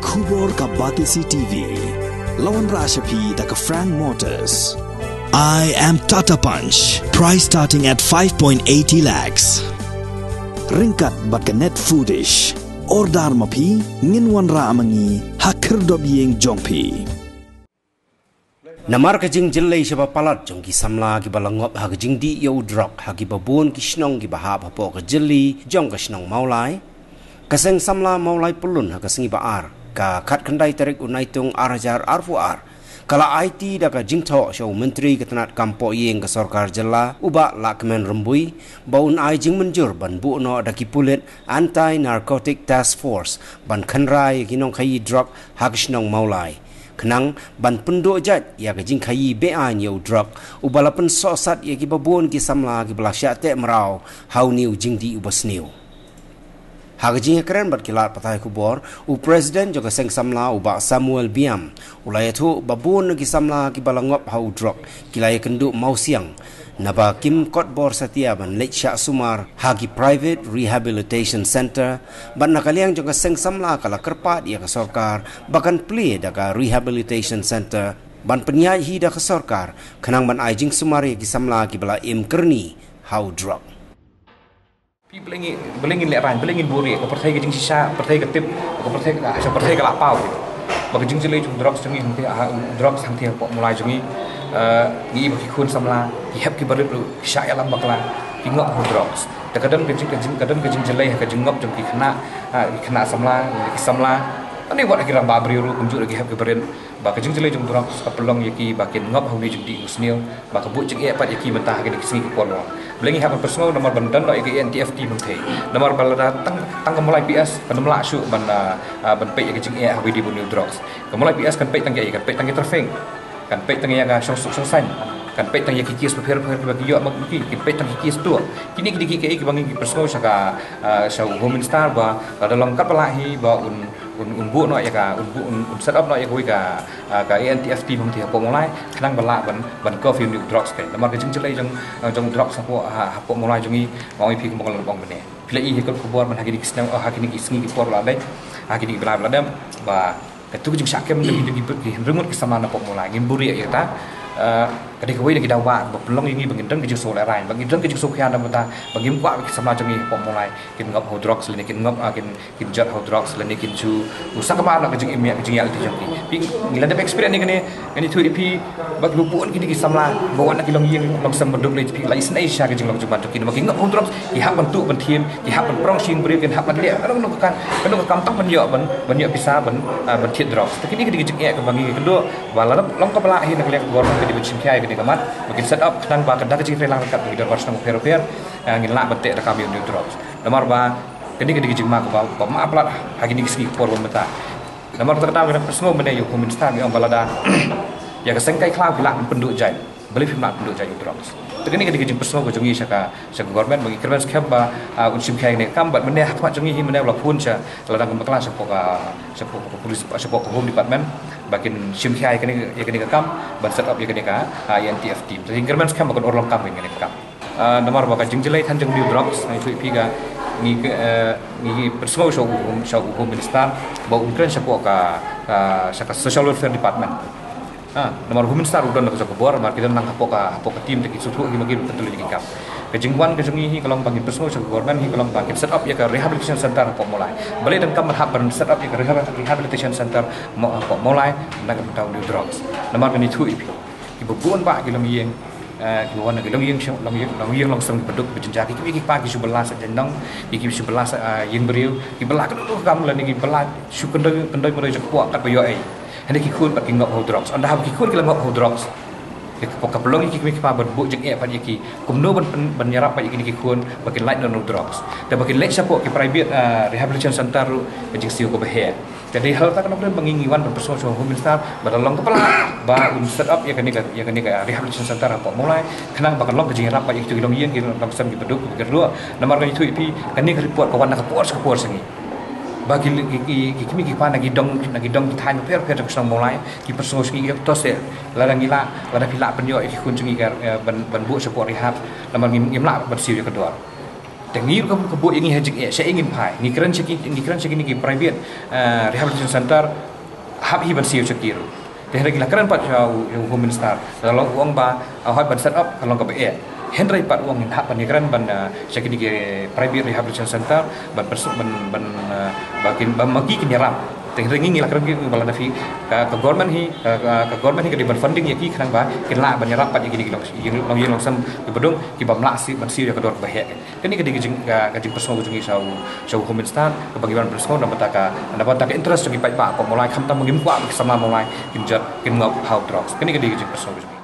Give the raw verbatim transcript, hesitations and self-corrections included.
Khubor ka Batesi T V. La wanrah sha phi da ka Frank Motors. I am Tata Punch. Price starting at five point eighty lakhs. Ryngkat bad ka Net Foodish. Order ma phi, ngin wanrah ma ngi ha khyrdop ïing jong phi. Namar ka jingjyllei shaba palat jong ki samla kiba la ngop ha ka jingdih ïa u drok ha kiba bun ki shnong kiba hap hapoh ka jylla jong ka shnong Mawlai, ka seng samla Mawlai Pyllun ha ka sngi ba ar, ka khatkhyndai tarik u Naitung ar hajar arphew ar, ka la aiti da ka jingthoh sha u Myntri ka tnat kam poh ïing ka sorkar jylla, u Bah Lahkmen Rymbui, ba un ai jingmynjur ban buh noh da ki pulit Anti Narcotic Task Force ban kynra ïa ki nongkhaïi drok ha ka shnong Mawlai, khnang ban pynduh jait ïa ka jingkhaïi beaiñ ïa u drok uba la pynsohsat ïa kiba bun ki samla kiba la shah teh mraw ha une u jingdih uba sniew. Ha ka jingïakren bad ki lad pathai khubor, u President jong ka seng samla, u Bah Samuel Biam, u la ïathuh ba bun na ki samla kiba la ngop ha u drok ki la ïakynduh mawsiang, naba kim kot bor satia ban leit shah sumar ha ki Private Rehabilitation Centre, bad na ka liang jong ka seng samla ka la kyrpad ïa ka sorkar ba kan plie da ka Rehabilitation Centre ban pynïaid hi da ka sorkar, khnang ban ai jingsumar ïa ki samla kiba la im kyrni ha u drok. Phi, balei ngin, balei ngin lehraiñ, balei ngin buhrieh, ka pyrthei ka jingshisha, pyrthei ka tip, ka pyrthei ka, ka pyrthei ka la paw. Ba ka jingjyllei jong u drok jong ngi hangtei, ah, u drok hangtei hapoh Mawlai jong ngi, eh, ngi i ba ki khun samla ki hep ki barit ruh ki shah ïalam bakla, ki ngop ha u drok. Te ka don ka jing, ka jing, ka don ka jingjyllei ha ka jingngop jong ki khynnah, ah, ki khynnah samla, ki samla. Ani wat ha ki rangbah briew ruh kumjuh ruh ki hep ki barit. Ba ka jingjyllei jong u drok ka pynlong ïa ki ba kin ngop ha une u jingdih u sniew. Ba ka buh jingeh pat ïa ki mynta ha kine ki sngi ki por. Balei ngi hap ban pynsngew? Namar ban don noh ïa ka A N T F team hangtei. Namar ba lada tang, tang ka Mawlai P S kan ym lah shuh ban, ah, ah, ban peit ïa ka jingeh ha kaba ïadei bad une u drok. Ka Mawlai P S kan peit tang ïa, kan peit tang ïa traffic. Kan peit tang ïa ka shongsuk shongsaiñ. Kan peit tang ïa ki case bapher bapher kiba ki ïoh ma ki, kin peit tang ki case tuh. Kine ki dei ki kaei kiba ngi pynsngew sha ka, ah, sha u Home Minister ba lada long katba lah hi ba un, un, un buh noh ïa ka, un buh, un, un set up noh ïa kawei ka, ah, ka A N T F team hangtei hapoh Mawlai, khnang ba lah ban, ban curb ïa une u drok. Namar ka jingjyllei jong, ah, jong u drok hapoh, ha, hapoh Mawlai jong ngi, ma ong ïa phi kumba nga la ong mynne. Phi la i ha ka khubor mynta ha kine ki sngi, oh, ha kine ki sngi ki por ba la dep, ha kine ki bnai ba la dep, ba katto ka jingshah kem jong ki, jong ki, ki hynriew ngut ki samla na poh Mawlai, ngim buhrieh ïa kata. Eh, ka dei kawei na ki daw ba, ba pynlong ïa ngi ba ngin don ka jingsngew lehraiñ, ba ngin don ka jingsngew khia na bynta ba ngim kwah ba ki samla jong ngi hapoh Mawlai kin ngop ha u drok lane kin ngop, ah, kin, kin jot ha u drok lane kin shu, u sa kaba na ka jingim ïa, ka jingïaid lynti jong ki. Phi, ngi la dep experience ïa kane, ngan ïathuh ïa phi, ba ki bun kine ki samla ba wan na ki longïing longsem baduk lei, phi, la isynei sha ka jinglong jingman jong ki, namar ki ngop ha u drok, ki hap ban tuh ban thiem, ki hap ban prong sha ïing briew, ki hap ban leh kano kano ka kam, kano ka kam tang ban ïoh, ban, ban ïoh pisa, ban, ah, ban thied drok. Te kine ki dei ki jingeh kaba ngi kynduh ba lada long kaba lah hi na ka liang ka government ka dei ban shim khia ïa kane ka mat, ba kin set up khnang ba ka da ka jingïatreilang ryngkat bad ki dorbar shnong bapher bapher, ah, ngin lah ban teh da ka kam ïa une u drok. Namar ba kane ka dei ka jingma kaba, ba mah palat ha kine ki sngi ki por ba mynta. Namar kata ka daw ngi dang pynsngew mynne ïa u Home Minister, ngi ong ba lada ïa ka seng kai khlaw ki lah ban pynduh jait, balei phim lah pynduh jait ïa u drok? Te kane ka dei ka jingpynsngew ka jong ngi sha ka, sha ka government, ba ngi kyrmen skhem ba, ah, un shim khia ïa kane ka kam. Bad mynne ha khmat jong ngi hi mynne u la phone sha, la dang bakla shapoh ka, shapoh ka police, shapoh ka Home Department, ba kin shim khia ïa kane, ïa kane ka kam ban set up ïa kane ka, ah, A N T F team. Te ngi kyrmen skhem ba kan urlong kam ïa kane ka kam. Ah, namar ba ka jingjyllei than jong une u drok, nga ïathuh ïa phi, ka, ngi, eh, ngi pynsngew sha u, sha u Home Minister ba un kren shapoh ka, ka, sha ka Social Welfare Department. Ah, namar u Home Minister u don la ka jong ka bor, namar ki don lang hapoh ka, hapoh ka team, te ki sngewthuh ki ma ki ruh, ka tylli ki kam. Ka jingwan ka jong ngi hi ka long ba ngin pynsngew sha ka government hi ka long ba kin set up ïa ka rehabilitation center hapoh Mawlai. Balei donkam ban hap ban set up ïa ka rehab-, rehabilitation center mo-, hapoh Mawlai na ka bynta une u drok? Namar ngan ïathuh ïa phi, kiba bun bah ki longïing, eh, kiba wan na ki longïing shong, longïing, longïing longsem kiba duk kiba jynjar, ki kmie ki kpa ki shu bylla sha jaiñdong, ki, ki shu bylla sha, eh, ïing briew, ki bylla kano kano ka kam lane ki bylla shu kyndoi, kyndoi myndoi jingkpoh katba ïoh ei. Hynrei ki khun pat ki ngop ha u drok. Ynda haba ki khun ki la ngop ha u drok, ka, ka pynlong ïa ki kmie ki kpa ban buh jingeh pat ïa ki kumno ban, ban, ban ïarap pat ïa kine ki khun ba kin lait noh na u drok. Te ba kin leit shapoh ki private, eh, rehabilitation center ruh ka jingsiew kaba heh. Te dei halor kata ka nongrim ba ngi, ngi wan ban pynsngew sha u Home Minister ba lada long kaba lah ba un set up ïa kane ka, ïa kane ka rehabilitation center hapoh Mawlai, khnang ba kan long ka jingïarap ba ïa kito ki longïing, ki longsem kiba duk kiba kyrduh. Namar ngan ïathuh ïa phi, kane ka report ka wan na ka por sha ka por sha ngi. Ba ki, ki, ki, ki kmie ki kpa na ki dong, na ki dong ki thaiñ bapher bapher jong ka shnong Mawlai ki pynsngew sha ngi, ïa to se lada ngi lah, lada phi lah pynïoh ïa ki khun jong ngi ka, eh, ban, ban buh shapoh rehab, namar ngim, ngim lah ban siew ïa ka dor. Te ngi ruh ka buh ïa ngi ha jingeh, sha ïa ngin phai. Ngi kren sha ki, ngi kren sha kine ki private, eh, rehabilitation center, hap hi ban siew sha ki ruh. Te hynrei ngi la kren pat sha u, u Home Minister. La long u ong ba, eh, hooid ban set up, ka long kaba eh. Hynrei pat u ong ngin hap ban ïakren ban, eh, sha kine ki private rehabilitation center, ban pers-, ban, ban, eh, ba kin, ba ma ki kin ïarap. Te hynrei ngi ngi la kren ki ba lada phi, ka, ka government hi, ka, ka, ka government hi ka dei ban funding ïa ki khnang ba kin lah ban ïarap pat ïa kine ki long, ïa long, ïa long sem ki ba dang, ki bym lah siew, ban siew ïa ka dor kaba heh. Kane ka dei ka jing, ka, ka jingpynsngew ka jong ngi sha u, sha u Home Minister, kaba ngi ban pynsngew na bynta ka, na bynta ka interest jong ki paidbah hapoh Mawlai, khamtam ba ngim kwah ba ki samla Mawlai kin jot, kin ngop ha u drugs. Kane ka dei ka jingpynsngew ka jong ngi.